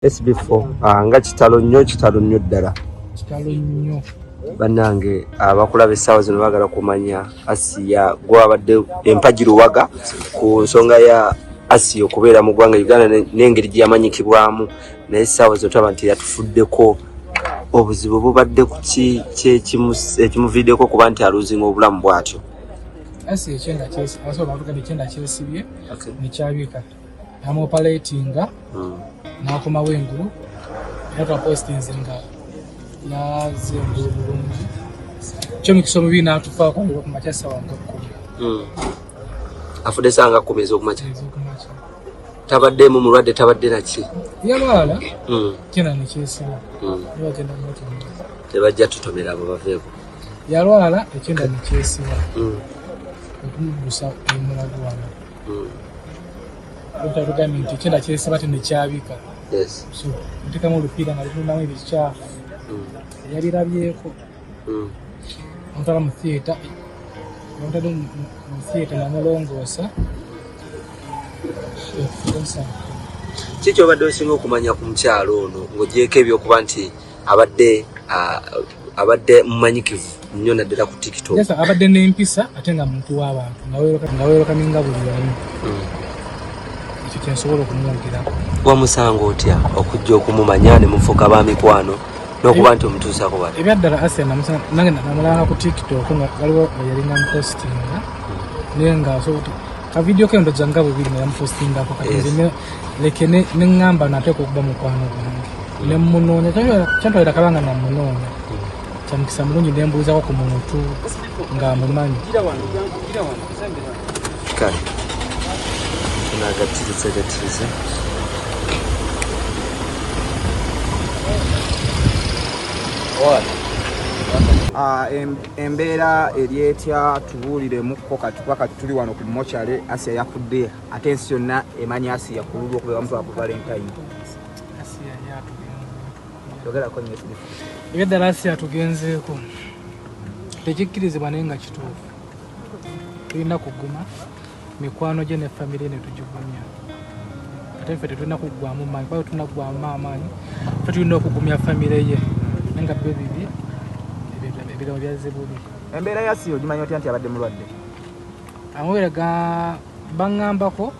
SB4 nga kitalo nnyo, kitalo nnyo ddala. Kitalo nnyo. Bannange, abakulaba essaawa zino baagala kumanya Asiya gwabadde empagi luwaga ku nsonga ya Asiya okubeera mu ggwanga Uganda n'engeri gye yamanyikibwamu, naye essaawa zino tulaba nti yatufuddeko. Obuzibu bubadde ku ki ekimuviiddeko okuba nti aluzinga obulamu bw'atyo? Asiya ekyenda abasobola ekyenda kyesibye nekyabika, namuoperatinga n'akomawo engulu, era twapositinze nga yaze engulu bulungi. Kyomukisa omubi n'atufaako ku makya sawa nga 10. Afudde sawa nga 10 ez'okumakya? Ez'okumakya. Tabaddeemu mulwadde, tabadde naki? Yalwala kyenda nekyesiba, bagenda mutumira. Tebajja tutomera, abo baveeko. Yalwala ekyenda nekyesiba, okumuddusa emulago wano. Dokita tugambye nti ekyenda kyesiba te nekyabika. So ntekamu olupiira nga lutundamu ebikyafu, yabirabyeko. Omutwala mu theatre, omutadde mu theatre namulongoosa. Ki kyobadde osinga okumanya ku mukyalo ono ng'ogyeko ebyokuba nti abadde mumanyikivu nnyo naddala ku TikTok? Yes, abadde n'empisa ate nga muntu w'abantu, nga weerokaminga buli wamu. Ekyo kyensobola okumwongerako. Wamusanga otya okujja okumumanya ne mufuuka ba mikwano n'okuba nti omutuusako bati? Ebyaddala Asiya nange namulanga ku TikTok, nga waliwo yalinga mupostinga, naye nga asobola kavidiyo ke ndojja nga bubiri nga yamupostingako. Kati nze leke neŋŋamba nateeka okuba mukwano gwange nemunoonya, kyantwalira kabanga namunoonya. Kyamukisa mulungi nembuuzako ku muntu ng'amumanyi. Kale nagattiriza gattiriza. Embeera eri etya? Tubuuliremukko kati, kuba kati tuli wano ku mochale. Asiya yafudde, ate ensi yonna emanyi Asiya ku lulwo okubeera mutwala ku Valentine. Asiya yatugenzeeko. Yogerako nnyo, Sirifu. Ebyaddala Asiya atugenzeeko, tekikkirizibwa naye nga kituufu. Tulina kuguma mikwano gye ne famire ne tugigumya, ate ffe tetulina kuggwamu maanyi, kuba tunaggwamu amaanyi ffe tulina okugumya famire ye, naye nga byo bibi, ebigambo byazze bubi. Embeera ya Asiya ogimanyi otya nti abadde mulwadde? Amawulire ga baŋŋambako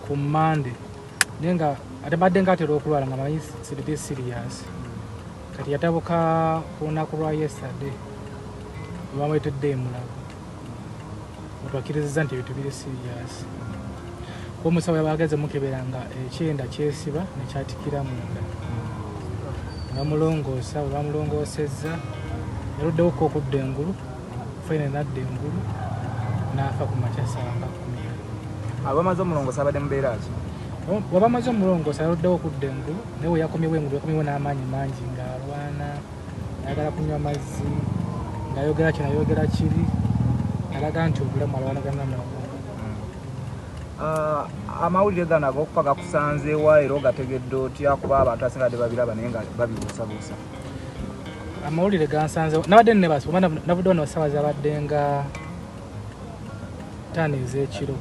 ku Mande, naye nga ate mbadde nga atera okulwala nga manyi siridi serious. Kati yatabuka ku lunaku lwa yesterday, bamwetedde emulago, otwakkiriziza nti ebintu biri serious, kuba omusawo yabageze mukebera nga ekyenda kyesiba nekyatikira munda, bamulongoosa. Bwe bamulongoosezza yaluddewo ko okudda engulu, fine nadda engulu n'afa ku makya sawa nga 10. Abamaze omulongoosa abadde mubeera ki? Bw'abamaze omulongoosa yaluddewo okudda engulu, naye we yakomyewo engulu yakomyewo n'amaanyi mangi, ng'alwana, ayagala kunywa mazzi, ng'ayogera kino ayogera kiri, alaga nti obulamu alwanagana nabwo. Amawulire gano ag'okufa gakusanzeewa era ogategedde otya? Kuba abantu asinga badde babiraba naye nga babibuusabuusa. Amawulire gansanze nabadde nebasi, kuba navudde wano saawa zabadde nga 5 ez'ekiro.